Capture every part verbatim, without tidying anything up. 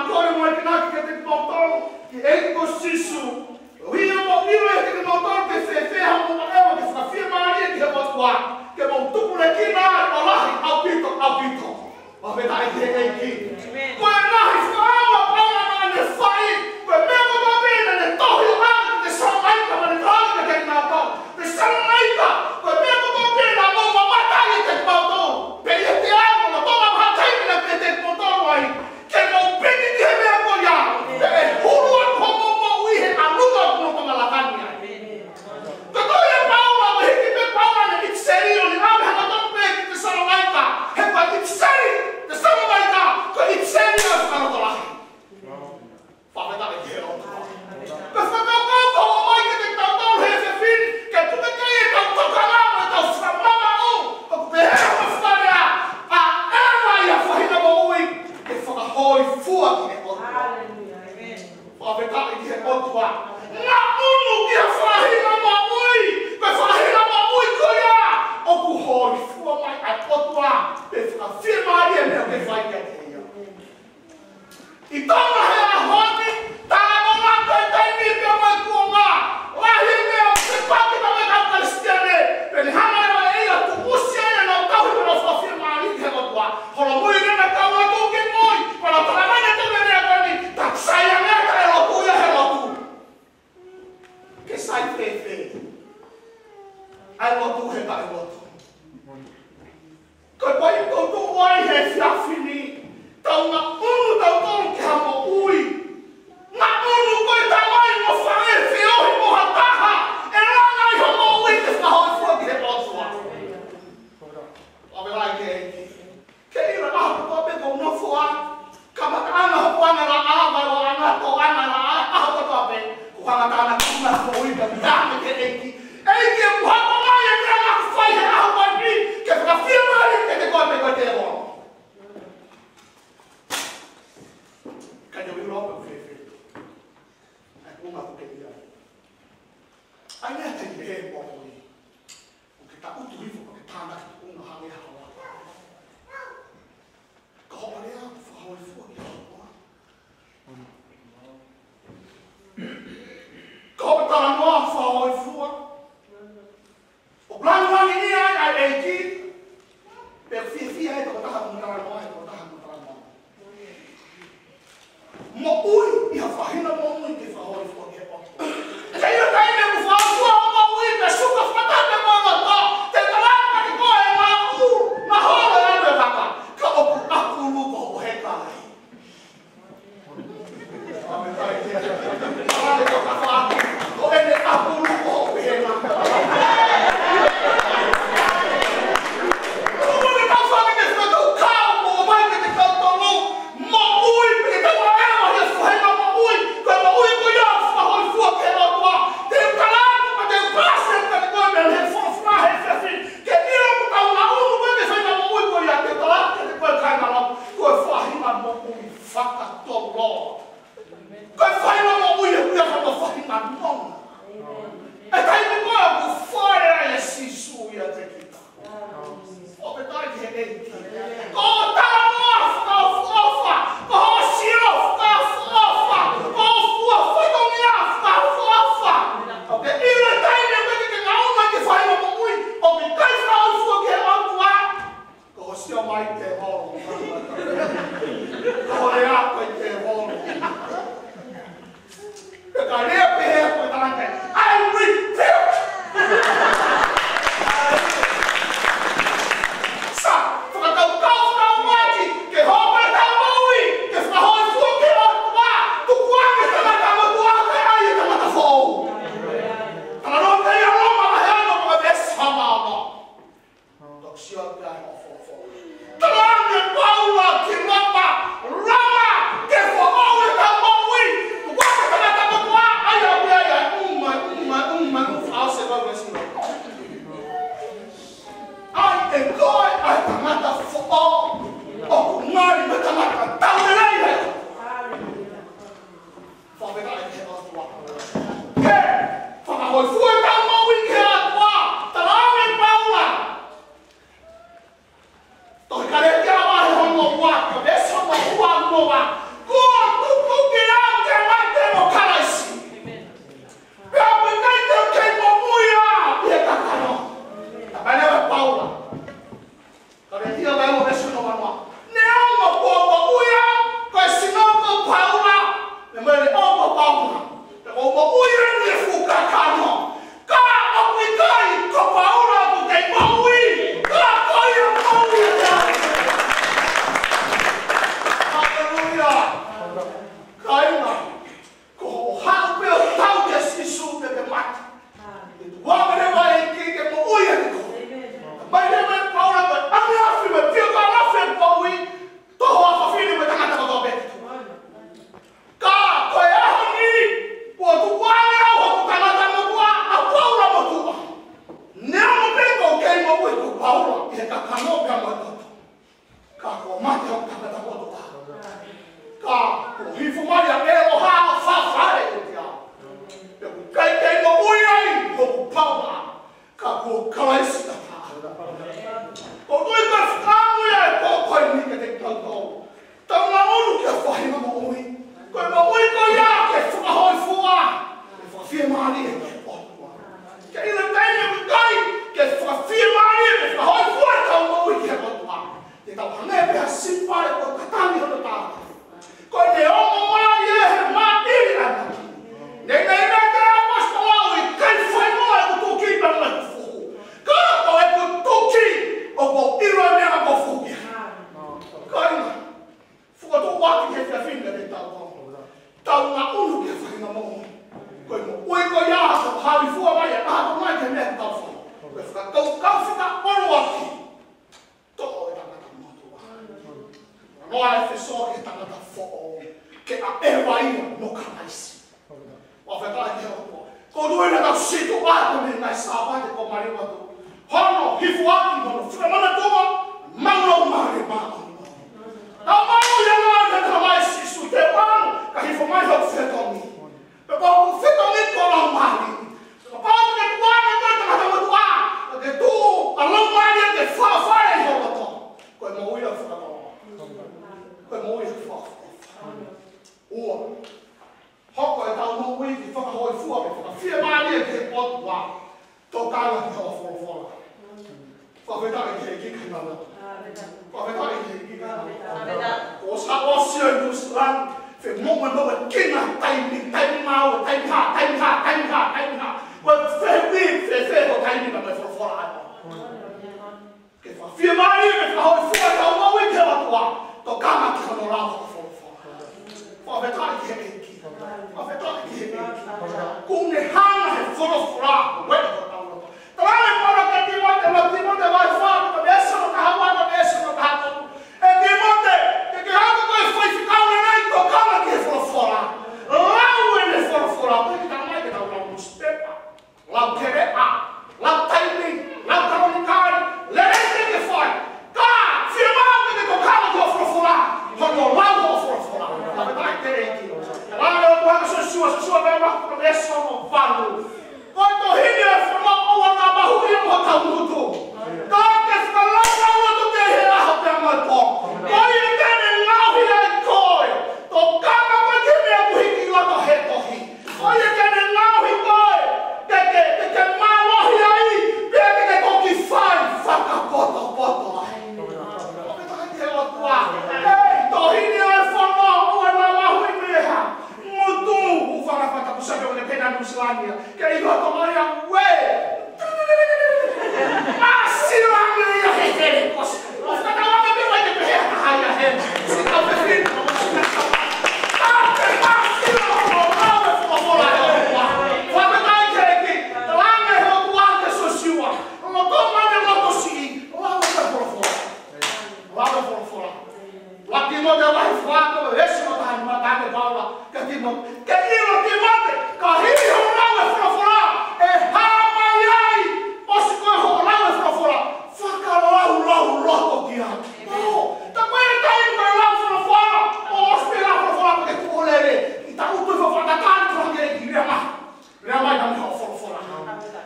Kole mo e kinaki kiate kimoutolu, ki he ʻEiki ko Sīsū. ʻOku ʻilo mo ʻilo ʻiate kimoutolu pe fēfē haʻamou ʻaʻeva ke fakafiemālie ki he ʻOtua, ke mou tupulekina ʻo lahi ʻaupito, ʻaupito. Fakafetaʻi ki he ʻEiki. Ko e ngaahi fakaʻamu ʻa Paula naʻa ne fai, ko e meʻa kotoa pē naʻa ne tohi ʻo ʻoange ki Tesalonaika, naʻa ne tala ange kiate kinautolu, Tesalonaika, ko e meʻa kotoa pē naʻa mou mamata ai kiate kimautolu, pe ʻiate au, naʻa mou mamata ai kiate kimautolu ai, ke mou piki ki he meʻa ko ia, pea ʻe hulu atu homou moʻui he ʻalunga ʻoku mou tomalakani ai. Ko e tohi ʻa Paula, ʻoku hiki pē Paula ʻene ʻipiseli ʻo ne ʻave hangatonu pē ki Tesalonaika, he ko e ʻipiseli Tesalonaika, ko e ʻipiseli ʻo e fakalotolahi. Fakafetaʻi ki he ʻOtua. Ko e fakakaukau ko ē ʻoku ʻomai kiate kitautolu he efiafi ni, ke tuku ke ʻi ai ʻetau tokanga mo ʻetau fakamamaʻu, ʻoku pehē ʻe he fakalea, ʻaʻeva ʻi ha faʻahinga moʻui ke fakahōifua ki he ʻOtua. Fakafetaʻi ki he ʻOtua. Ngaʻunu ki ha faʻahinga moʻui, ko e faʻahinga moʻui ko ia ʻoku hōifua mai ai ʻa e ʻOtua, pea fakafiemālie e meʻa ʻoku ke fai kiate ia. ʻI Tonga he ʻaho ni, talanoa ko e taimi pea mo e kuonga, lahi e meʻa ʻoku fepaki mo e kau Kalisitiane, pea ne hanga leva ʻe ia ʻo tuʻusi ai ʻenau tauhi mo ʻenau fakafiemālie ki he ʻOtua. Holomui leva e kau lotu ke ngoi, pea nau tala mai ʻe he meʻa ko eni, taʻe sai ange ʻa e lotu ia he lotu. Ke sai fēfē ʻa e lotu he taʻe lotu? Ko e poini ʻoku ou tuʻu ai he efiafi ni, tau ngaʻunu tautolu ki ha moʻui. Ngaʻunu ko e tamai mo faʻē, feohi mo ha taha, ʻe langa ai hoʻo moʻui ke fakahōifua ki he ʻOtua. Fakafetaʻi ki he ʻEiki. Ke ʻilo ʻa e ʻaho kotoa pē ʻoku ou nofo ai, kamataʻanga hoku angalaʻā, vaeua anga tō angalaʻā, ʻaho kotoa pē, ʻoku hanga ʻe he Tamai ʻo ʻuhinga ki he ʻEiki. ʻEiki, ʻoku hoko mai e meʻa naʻa ku fai he ʻaho ko eni, ke fakafiemālie kiate koe pe ko e tēvolo. Ka te u ʻilo pe fēfē ʻa e tuʻunga ʻoku ke ʻi ai. ʻA ia te ke moʻui. ʻOku ke taʻutu hifo, ʻoku ke tānaki tuʻunga hangē ha hoa. Ka hoʻo lea ʻoku fakahōifua ki he ʻOtua. Ka hoʻo talanoa ʻoku fakahōifua. ʻOku lāngilangiʻia ai ʻa e ʻEiki. Pea fiefia e tokotaha ʻoku talanoa, e tokotaha ʻoku talanoa. Moʻui ʻi ha faʻahinga moʻui ke fakahōifua ki he ʻOtua. Ka ʻi he taimi ʻoku fakahōifua hoʻo moʻui, pea suka fakataha mo e loto, te u tala ange kiate koe ʻe ngaʻunu, maholo ʻa e vaka, ka ʻoku ʻapulu ko hoʻo heka ai. Ko ʻene ʻapulu ko hoʻo heka. Moʻui, pea tau ʻaʻeva he faʻahinga moʻui, ko e moʻui ko ia ʻoku fakahōifua ki he ʻOtua. Te u tala atu, pea te u pasi atu kiate koe mei he folofola he efiafi ni. Ke ʻilo ʻoku tau ngaʻunu ko e faʻahinga moʻui ko ia, te u tala atu kiate koe kāinga, ko e faʻahinga moʻui fakatolonga. Ko e faʻahinga moʻui ʻoku ʻi ai ha faʻahinga nonga. ʻE taimi ko ē ʻoku fai ai ʻe Sīsū ʻiate kita. Fakafetaʻi ki he ʻEiki. Ko e talanoa fakaʻofoʻofa, ko e sio fakaʻofoʻofa, ko e fua fatongia fakaʻofoʻofa. ʻOku ke ʻilo e taimi ʻoku ke ngaʻunu ai ki he faʻahinga moʻui ʻoku ʻikai fakahōifua ki he ʻOtua? Ko hoʻo sio mai tēvolo. Ko hoʻo lea ko e tēvolo. Pea ka lea pehē ko e talanoa, I rebuke. Sa, fakakaukau, fakakaukau, Mele o ko Paula, te ko moʻui eni e fuʻu kakano. Ka ʻoku ʻikai ko Paula ʻoku kei moʻui, ka ko ia moʻui ʻa e ʻAlo. Haleluia. Kāinga, ko hoʻo haʻu pē ʻo tau kia Sīsū te ke mate. Te tuku ange leva ʻe he ʻEiki ke moʻui ʻaki koe. Mai leva ʻe Paula ko e ʻaneafi mo e fiekaʻanafi ʻo e moʻui, toho ʻa fafine mo e tangata kotoa pē. Ka ko e ʻaho ni, kuo tuku ange au hoku tangata motuʻa, ʻa Paula motuʻa. Neongo pē ʻoku kei moʻui ko Paula ʻi he kakano pea mo e toto, ka kuo mate hoku tangata motuʻa. Ka kuo hifo mai ʻa e ʻaloha ʻo fafale ʻiate au. Pea ʻoku ʻikai kei moʻui ai hoku Paula, ka ko Kalaisi taha. ʻOku ou tui ko e fakaʻamu ia ʻa e pō ko eni kiate kitautolu. Tau ngaʻunu ki ha faʻahinga moʻui. Ko e moʻui ko ia ke fakahōifua, ke fakafiemālie ki he ʻOtua. Ke ʻilo e taimi ʻoku ʻikai ke fakafiemālie, ke fakahōifua ʻetau moʻui ki he ʻOtua, te tau hangē pē ha sipa ʻoku tatali hono taʻataʻa. Ko ʻene ongo mai ʻe he māʻili ʻanaki. Neʻineʻi naʻe ʻi ai e ʻaposetolo ʻoku ʻikai fai noa ʻeku tuki pea mo ʻeku fuhu. Ka ko ʻeku tuki ʻoku ou ʻilo e meʻa ʻoku ou fuhu ki ai. Kāinga, fakatuʻuaki he efiafi ni kiate kitautolu. Tau ngaʻunu ki ha faʻahinga moʻui. Ko e moʻui ko ia ʻoku hālifua mai ʻa e ʻaho mai ki he meʻa ʻoku tau fai. Ko e fakakaukau fakaʻoloaki. Toʻo e tangata motuʻa. Noa e fesoasoani ki he tangata foʻou, ke ʻaʻeva ia mo Kalaisi. Fakafetaʻi ki he ʻOtua. Ko e ʻuhinga naʻa tau situʻa atu mei he ngaahi Sāpate kuo maliu atu. Hono hifo ʻaki mo hono fakamanatu ʻa e Laumālie Māʻoniʻoni. Tau maʻu ia ʻa e ngaahi meʻa naʻe talamai ʻe Sīsū, te u ʻalu, ka hifo mai hoku fetongi. Pea ko hoku fetongi ko e Laumālie. Kapau te ke tuku ange koe tangata motuʻa, ka ke tuku ʻa e Laumālie ke fafale ʻi ho loto, ko e moʻui ʻoku fakakoloa. Ko e moʻui ʻoku fakakoloa. Ua, hoko ʻetau moʻui ke fakahōifua, ke fakafiemālie ki he ʻOtua. Tokanga ki hoʻo folofola. Fakafetaʻi ki he ʻEiki, kāinga. Fakafetaʻi ki he ʻEiki, kāinga. Kuo ʻosi, ʻosi ʻa e Nuʻusila ni, femoʻumoʻu e kina taimi, taimi maʻu, taimi hā, taimi hā, taimi hā, taimi hā. Ko e fēfē, fēfē hoʻo taimi pea mo e folofola ʻa e ʻOtua. Ke fakafiemālie, ke fakahōifua ʻetau moʻui ki he ʻOtua. Tokanga ki hono lau hoʻo folofola. Fakafetaʻi ki he ʻEiki. Fakafetaʻi ki he ʻEiki. Kuo ne hanga he folofola ʻo ueʻi hotau loto. Talaange ʻe Paula kia Tīmote, ʻuluaki Tīmote vahe fā, ko e veesi hono taha ua, ko e veesi hono taha tolu. ʻE Tīmote, ke ke hanga ko e faifekau ʻanenai, tokanga ki he folofola. Lau ʻene folofola, ʻoku ʻikai ke tau lau nusipepa, lau keleʻa, lau taimi, lau kalonikali, lelei te ke fai. Ka, fiemaʻu ke ke tokanga ki hoʻo folofola, hono lau hoʻo folofola. Fakafetaʻi ki he ʻEiki. Lau ʻe he ʻOtua kia Siosiua, Siosiua vahe ua, ko e veesi hono valu. Ko e tohi ni ʻa e fono ʻoua naʻa mahuʻinga mo taumutu. Ka ke fakalaulauloto ki ai he ʻaho pea mo e pō. Ko ia te ne ngaohi ai koe. Tokanga koe ki he meʻa ʻoku hiki ʻi loto he tohi. Ko ia te ne ngaohi koe. Ke ke, ke ke mālohi ai. Pea ke ke toki fai fakapotopoto ai. Fakafetaʻi ki he ʻOtua. Hei, tohi ni ʻa e fono ʻoua naʻa mahuʻinga mo ha ngutu. Hūfanga he fata kusa ke ʻoua ne pena Nuʻusila ni ia. Ke ʻilo ʻa Tomaia ue. Māsila ni ia he hele kosi. ʻO fakatauange pē ʻoua te pehē ha taha ia he. Sika pefin. Ka ke māsila ʻo lau e folofola ʻa e ʻOtua. Fakafetaʻi ki he ʻEiki. Talaange ʻe he ʻOtua kia Siosiua. Lolotonga ʻene loto siʻi. Lau e folofola. Lau e folofola. ʻUluaki Tīmote vahe fā, ko e veesi hono taha nima, talaange ʻe Paula kia Tīmote, ke ʻilo Tīmote, ka hili hoʻo lau e folofola, ʻe hā mai ai, ʻosi ko ē hoʻo lau e folofola, fakalaulauloto ki ai. ʻŌ, tā ko e taimi ko e lau folofola, ʻosi pē lau folofola, pea ke tuʻu lele, ʻi taʻutu ʻi fafata tani, tala ke ki rea mai. Lea mai ka mo hoʻo folofola.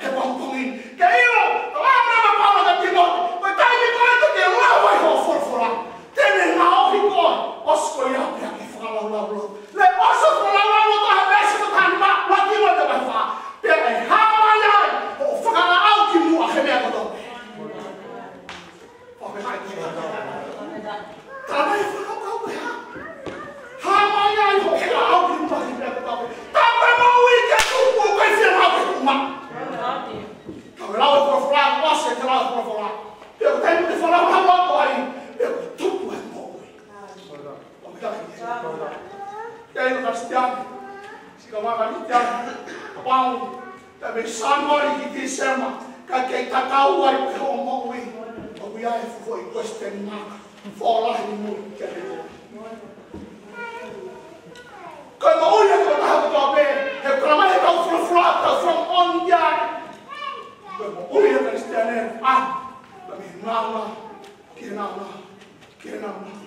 He pongipongi ni. Ke ʻilo, talaange ʻe Paula kia Tīmote, ko e taimi ko ē te ke lau ai hoʻo folofola, te ne ngaohi koe, ʻosi ko ia pea ke fakalaulauloto. Lele ʻosi hoʻo fakalaulauloto he veesi hono taha nima, ʻuluaki Tīmote vahe fā. Pea ʻe hā mai ai hoʻo fakalaulauloto ki muʻa he meʻa kotoa pē. Fakafetaʻi ki he ʻEiki. Tala mai e fakakaukau ko e hā? Hā mai ai hoʻo fakalaulauloto ki muʻa he Kau Kalisitiane, siʻi kau Kalisitiane, kapau ʻe ʻi ai ha Sānuali ki Tīsema, ka ʻoku ʻikai tatau ai pē hoʻo moʻui, ʻoku ʻi ai e foʻi question mark, fōlahi ni mo ia. Ko e moʻui ʻa e tokotaha kotoa pē, he ʻoku talamai ʻe he kau fulofula, kau fakamoʻoni ia. Ko e moʻui ʻa e Kalisitiane, ʻa, ka mei he nāunau ki he nāunau, ki he nāunau.